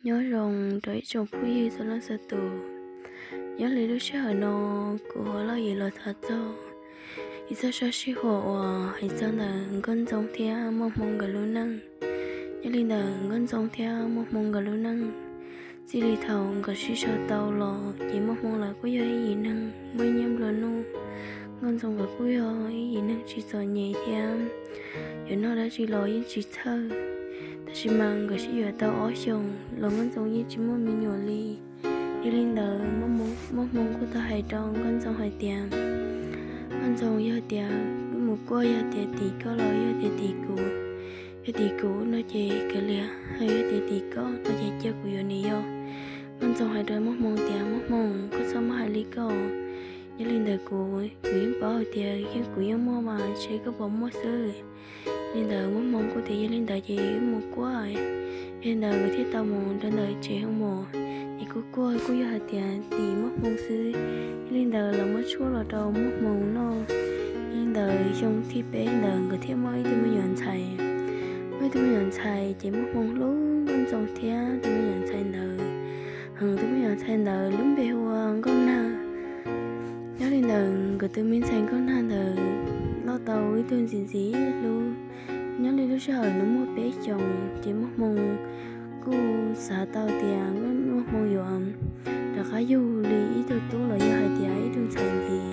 Nyob zoo rau ib tsoom phooj ywg txhua leej txhua tus. Nyob li lub sij hawm no, kuv ua Lauj Yim los tham txog ib txoj sab sij huam uas hais txog ntawm Nkauj Ntxoo thiab Muaj Hmoo nkawd lub neej. Nyob li ntawm Nkauj Ntxoo thiab Muaj Hmoo nkawd lub neej, txij li thaum nkawd sib sau tau los ces Muaj Hmoo lawv kuj yog ib yim neeg muaj nyiaj nplua nuj. Nkauj Ntxoo nkawd kuj yog ib yim neeg tsis txom nyem thiab, yuav noj dab tsi los yeej tsis txhawj. Tab sis mas nkawd sib yuav tau ob xyoos los Nkauj Ntxoo yeej tsis muaj me nyuam li. Yog li ntawd, Muaj Hmoo kuj tau hais rau Nkauj Ntxoo hais tias, Nkauj Ntxoo, yog tias wb mus kuaj, yog tias tim koj los yog tias tim kuv? Yog tim kuv no ces kav liam, ho yog tias tim koj no ces cia kuv yuav nws yog. Nkauj Ntxoo hais rau Muaj Hmoo tias, Muaj Hmoo, koj txhob muab hais li ko. Yog li ntawd, kuv, kuv yeej paub hais tias yeej kuv yeej muaj mas, ntshe koj pom muaj xwb. Li ntawd Muaj Hmoo kuj tias, Yog li ntawd ces wb mus kuaj. Yog li ntawd nkawd thiaj tau mus rau ntawm tsev hu mos, es kuj kuaj kuj yog hais tias tim Muaj Hmoo xwb. Yog li ntawd lawv muab tshuaj los rau Muaj Hmoo noj. Yog li ntawd xyoo thib peb ntawd nkawd thiaj muaj ib tug me nyuam ntxhais. Muaj ib tug me nyuam ntxhais ces Muaj Hmoo hlub Nkauj Ntxoo thiab tus me nyuam ntxhais ntawd heev. Tus me nyuam ntxhais ntawd lub npe hu ua Nkauj Nag. Nyob li ntawd nkawd tus me ntxhais Nkauj Nag ntawd loj tau ib tug ntxim ntxim hlub. Nyob li lub sij hawm nws muaj peb xyoos ces Muaj Hmoo kuj xav tau tias Muaj Hmoo yuav rov qab yug li ib tug tub los yog hais tias ib tug ntxhais ntxiv.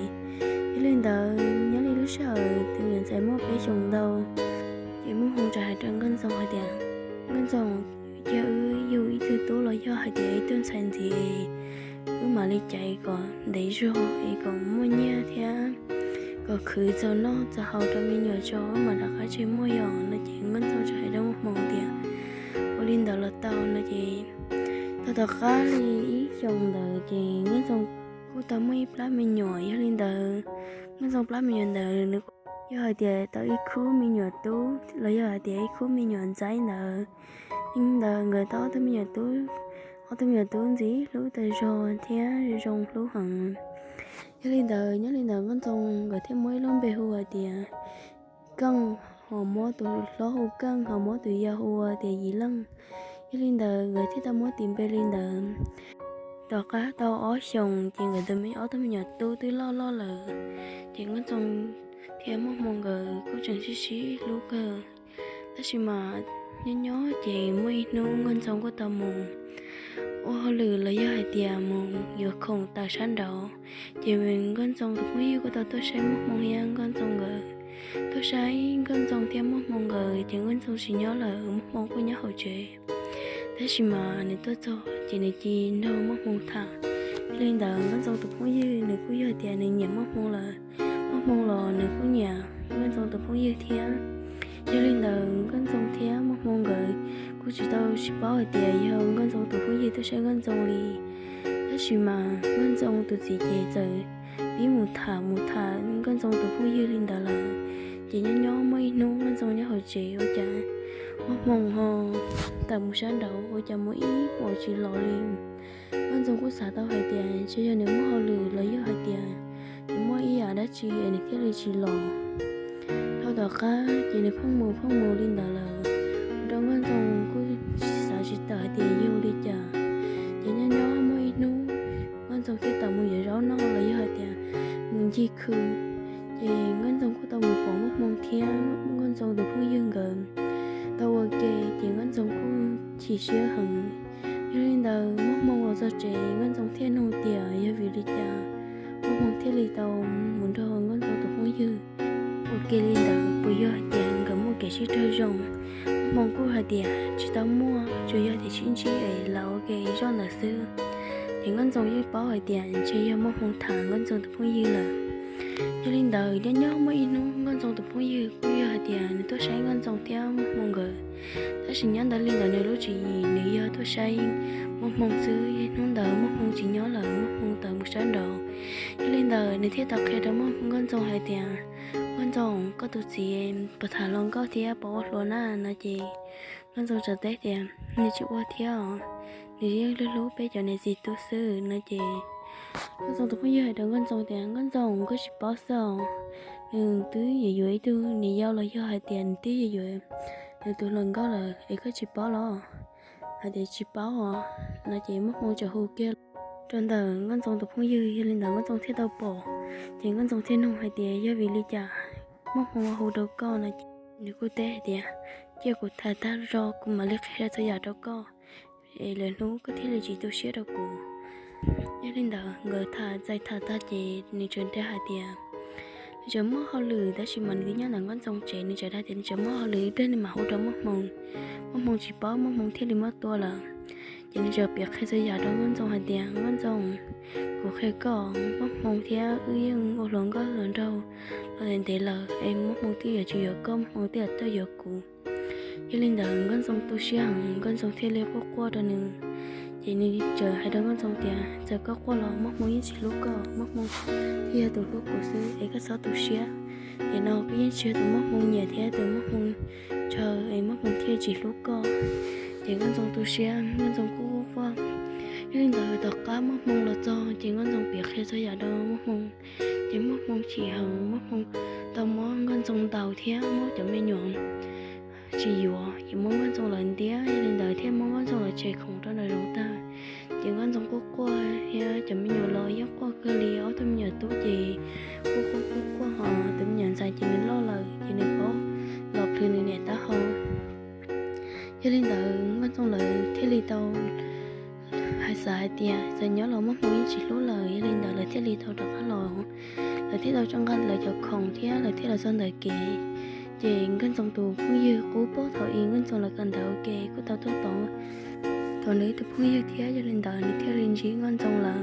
Yog li ntawd nyob li lub sij hawm tus me nyuam ntxhais muaj peb xyoos ntau, ces Muaj Hmoo txawm hais rau Nkauj Ntxoo hais tias, Nkauj Ntxoo, cia wb yug ib tug tub los yog hais tias ib tug ntxhais ntxiv, wb mam li caiv kom ntev zog es kom muaj nyiaj thiab kom khwv txaus noj txaus haus rau me nyuam tso wb mam rov qab tseg muaj yom no ces Nkauj Ntxoo txawm hais rau Muaj Hmoo tias, Ua li ntawd los tau no ces tau tom qab li ib xyoos ntawd ces Nkauj Ntxoo kuj tau muaj ib plab me nyuam. Yog li ntawd Nkauj Ntxoo plab me nyuam ntawd nws yog hais tias tau ib khub me nyuam tub los yog hais tias ib khub me nyuam ntxaib ntawd. Yog li ntawd nkawd tau ob tug me nyuam tub, ob tug me nyuam tub ntxim hlub tas zog thiab zoo hlub heev. Yog li ntawd nyob li ntawd Nkauj Ntxoo nkawd thiaj muab ib lub npe hu hais tias Keej, ho muab tus hlob hu Keej, ho muab tus yau hu ua tias Yim Leej. Yog li ntawd nkawd thiaj tau muab tis npe li ntawd. Tom qab tau ob xyoos ces nkawd tus me, ob tug me nyuam tub twb loj loj lawm, ces Nkauj Ntxoo thiab Muaj Hmoo nkawd kuj tseem sib sib hlub kawg. Tab sis mas nyob nyob ces muaj ib hnub Nkauj Ntxoo kuj tau mus ua hauj lwm los yog hais tias mus yuav khoom tawm sab nraud, ces Nkauj Ntxoo tus phooj ywg kuj tau tuaj saib Muaj Hmoo thiab Nkauj Ntxoo nkawd. Tuaj saib Nkauj Ntxoo thiab Muaj Hmoo nkawd ces Nkauj Ntxoo tsis nyob lawm, Muaj Hmoo kuj nyob hauv tsev. Tab sis mas nws tuaj txog ces nws cia li nrog Muaj Hmoo tham. Yog li ntawd Nkauj Ntxoo tus phooj ywg nws kuj yog tias nws nyiam Muaj Hmoo lawm, Muaj Hmoo los nws kuj nyiam Nkauj Ntxoo tus phooj ywg thiab. Yog li ntawd Nkauj Ntxoo thiab Muaj Hmoo nkawd kuj tsis tau sib paub hais tias yog Nkauj Ntxoo tus phooj ywg tuaj saib Nkauj Ntxoo li. Tab sis mas Nkauj Ntxoo tus txiv ces txawm pib mus tham mus tham Nkauj Ntxoo tus phooj ywg li ntawd lawm. Ces nyob nyob muaj ib hnub Nkauj Ntxoo nyob hauv tsev ua cas Muaj Hmoo ho tawm mus sab nraud ua cas mus ib hmos tsis los li. Nkauj Ntxoo kuj xav tau hais tias ntshe yog nws muaj hauj lwm los yog hais tias nws muaj ib yam dab tsi es nws thiaj li tsis los. Dhau tom qab ces nws pheej mus pheej mus li ntawd lawm, ua rau Nkauj Ntxoo kuj xav tsis tawm hais tias yog li cas. Ces nyob nyob muaj ib hnub Nkauj Ntxoo thiaj tawm mus yuav zaub noj los yog hais tias mus ncig khw. Ces Nkauj Ntxoo kuj tau mus pom Muaj Hmoo thiab Nkauj Ntxoo tus phooj ywg nkawd tau ua ke, ces Nkauj Ntxoo kuj chim siab heev. Yog li ntawd Muaj Hmoo los txog tsev Nkauj Ntxoo thiaj nug tias yog vim li cas Muaj Hmoo thiaj li tau mus nrog Nkauj Ntxoo tus phooj ywg ua ke li ntawd, puas yog hais tias nkawd muaj kev sib raug zoo. Muaj Hmoo kuj hais tias tsis tau muaj, tsuas yog tias sib ntsib es lawv ua ke zoj ntawd xwb. Ces Nkauj Ntxoo yeej paub hais tias ntshe yog Muaj Hmoo tham Nkauj Ntxoo tus phooj ywg lawm. Yog li ntawd nyob nyob muaj ib hnub Nkauj Ntxoo tus phooj ywg kuj yog hais tias nws tuaj saib Nkauj Ntxoo thiab Muaj Hmoo nkawd. Tab sis nyob ntawd li ntawd nws lub tswv yim nws yog tuaj saib Muaj Hmoo xwb. Hnub ntawd Muaj Hmoo tsis nyob lawm, Muaj Hmoo tawm mus sab nraud. Yog li ntawd nws thiaj tau qhia rau Muaj, Nkauj Ntxoo hais tias, Nkauj Ntxoo, koj tus txiv puas tham hluas nkauj thiab puas ua hluas na? No ces Nkauj Ntxoo txawm teb tias, Nws tsis ua thiab os, nws yeej hlub hlub peb cov niam txiv tub xwb. No ces Nkauj Ntxoo tus phooj ywg hais rau Nkauj Ntxoo tias, Nkauj Ntxoo, koj tsis paub xwb os, nws twb yuav yuav ib tug niam yau los yog hais tias nws twb yuav yuav nws tus hluas nkauj lawm es koj tsis paub los? hais tias tsis paub os no ces Muaj Hmoo txawm hu kiag rau ntawm Nkauj Ntxoo tus phooj ywg, yog li ntawd Nkauj Ntxoo thiaj tau pom. Ces Nkauj Ntxoo thiaj nug hais tias yog vim li cas Muaj Hmoo hu rau koj no ces nws kuj teb hais tias cia kuv tham tag zog kuv mam li qhia txhua yam rau koj, es lwm hnub koj thiaj li tsis tu siab rau kuv. Yog li ntawd nkawd tham txais tham tag ces nws txawm dag hais tias nws tseem muaj hauj lwm, tab sis mas nws twb nyob ntawm Nkauj Ntxoo tsev, nws txawm dag tias nws tseem muaj hauj lwm ib pliag nws mam hu rau Muaj Hmoo. Muaj Hmoo tsis paub, Muaj Hmoo thiaj li muab tua lawm. Ces nws txawm piav qhia txhua yam rau Nkauj Ntxoo hais tias Nkauj Ntxoo, kuv qhia koj, Muaj Hmoo thiab wb yeej ua hluas nkauj hluas nraug los ntev ntev lawm es Muaj Hmoo twb yuav tsis yuav koj, Muaj Hmoo twb yuav tuaj yuav kuv. Yog li ntawd Nkauj Ntxoo tu siab heev, Nkauj Ntxoo thiaj li quaj quaj rau nws. Ces nws txawm hais rau Nkauj Ntxoo tias txawm koj quaj los Muaj Hmoo yeej tsis hlub koj, Muaj Hmoo thiaj yog tus hlub kuv xwb es koj txhob tu siab. Ces no koj yeej tsis yog tus Muaj Hmoo nyiam thiab tus Muaj Hmoo ntshaw es Muaj Hmoo thiaj tsis hlub koj. Ces Nkauj Ntxoo tu siab, Nkauj Ntxoo kuj quaj quaj. Yog li ntawd tom qab Muaj Hmoo los txog ces Nkauj Ntxoo piav qhia txhua yam rau Muaj Hmoo. Ces Muaj Hmoo chim heev, Muaj Hmoo tau muab Nkauj Ntxoo ntaus thiab muab cov me nyuam tsis yuav, ces muab Nkauj Ntxoo lawv ntiab, yog li ntawd thiaj muab Nkauj Ntxoo lawv tshem khoom rau nraum zoov tag. Ces Nkauj Ntxoo quaj quaj thiab cov me nyuam los yeej quaj kawg li, ob tug me nyuam tub ces quaj quaj quaj quaj, ho tus me nyuam ntxhais ces nws loj lawm ces nws paub los plhws nws niam taub hau. Yog li ntawd Nkauj Ntxoo lawv thiaj li tau hais xav hais tias txawm nyob los Muaj Hmoo yeej tsis hlub lawm, yog li ntawd lawv thiaj li tau rov qab los. Lawv thiaj tau tso nqa lawv cov khoom thiab lawv thiaj los txog ntawm kev. Ces Nkauj Ntxoo tus phooj ywg qub pab thaum ub Nkauj Ntxoo lawv kawm ntawv ua ke kuj tau tuaj tod, thaum nws ib tug phooj ywg thiab, yog li ntawd nws thiaj li ntsib Nkauj Ntxoo lawm.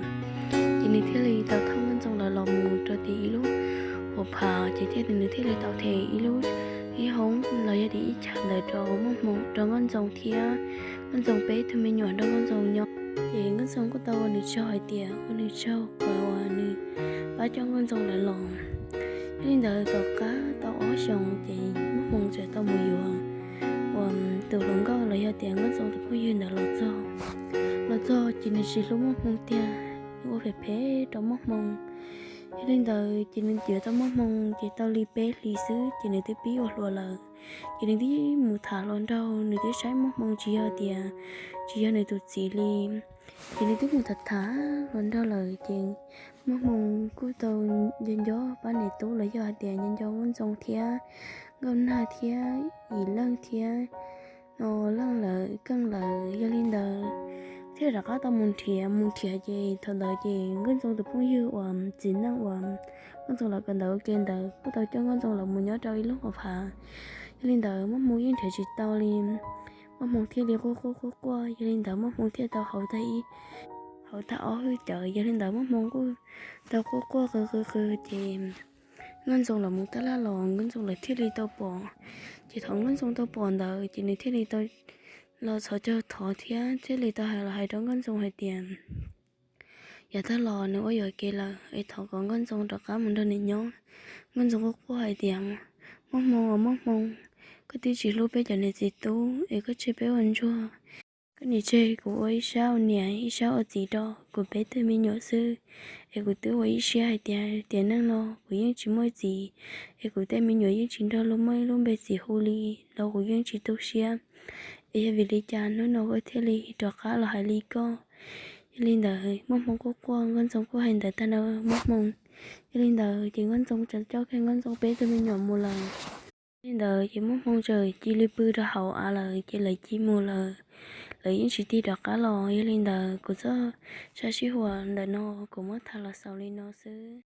Ces nws thiaj li tau thauj Nkauj Ntxoo lawv los mus rau tim ib lub hauv phav, ces thiaj nws thiaj li tau them ib lub, ib hoob los yog tias ib chav ntawd rau Muaj Hmoo, rau Nkauj Ntxoo thiab Nkauj Ntxoo peb tug me nyuam nrog Nkauj Ntxoo nyob. Ces Nkauj Ntxoo kuj tau ua nws tsaug hais tias ua nws tsaug qhov uas nws pab coj Nkauj Ntxoo lawv los. Yog li ntawd tom qab tau ob xyoos ces Muaj Hmoo txawm tau mus yuav uas tus hluas nkauj los yog tias Nkauj Ntxoo tus phooj ywg ntawd los txog. Los txog ces nws tsis hlub Muaj Hmoo tiag, nws ua phem phem rau Muaj Hmoo. Yog li ntawd ces nws yuav tau Muaj Hmoo ces tau li peb hlis xwb ces nws twb pib ua hluas lawm. Ces nws twb mus tham hluas nraug, nws twb saib Muaj Hmoo tsis yog tias tsis yog nws tus txiv li. Ces nws twb mus tham tham hluas nraug lawm ces Muaj Hmoo kuj tau nco nco pab niam tub los yog hais tias nco nco Nkauj Ntxoo thiab Nkauj Nag thiab Yim Leej thiab no Leej lawv Keej lawv. Yog li ntawd thiaj rov qab tau mus nrhiav, mus nrhiav ces thaum ntawd ces Nkauj Ntxoo tus phooj ywg uas txiv neej uas Nkauj Ntxoo lawv kawm ntawv ua ke ntawd kuj tau coj Nkauj Ntxoo lawv mus nyob rau ib lub hauv phav. Yog li ntawd Muaj Hmoo yeej nrhiav tsis tau li. Muaj Hmoo thiaj li quaj quaj quaj quaj, yog li ntawd Muaj Hmoo thiaj tau hauv tag ib, hauv tag ob hwj cawv. Yog li ntawd Muaj Hmoo kuj tau quaj quaj qw qw qw ces Nkauj Ntxoo lawv mus tab laj los Nkauj Ntxoo lawv thiaj li tau pom. Ces thaum Nkauj Ntxoo tau pom ntawd ces nws thiaj li tau los txhos caug thov thiab thiaj li tau hais los hais rau Nkauj Ntxoo hais tias yav tag los nws ua yuam kev lawm es thov kom Nkauj Ntxoo rov qab mus nrog nws nyob. Nkauj Ntxoo quaj quaj hais tias Muaj Hmoo, Muaj Hmoo, koj twb tsis hlub peb cov niam txiv tub es koj tseg peb ua ntsuag. Koj niam tseg kuv ua ib sab ua niam ib sab ua txiv rau kuv peb tug me nyuam xwb. Es kuv twb ua ib siab hais tias tiam neej no kuv yeej tsis muaj txiv, es kuv tej me nyuam yeej tsis nrog luag muaj ib lub npe txiv hu li los kuv yeej tsis tu siab. Es yog vim li cas hnub no koj thiaj li rov qab los hais li koj? Yog li ntawd Muaj Hmoo quaj quaj, Nkauj Ntxoo kuj hais ntawd tag no Muaj Hmoo. Yog li ntawd ces Nkauj Ntxoo txawm coj kiag Nkauj Ntxoo peb tug me nyuam mus lawm. Yog li ntawd ces Muaj Hmoo txawm cia li pw rau hauv av lawm ces lawv cia mus lawm. Lawv yeej tsis tig rov qab los. Yog li ntawd kuv txoj sav sij huam ntawm no kuv muab tham los xaus li no xwb.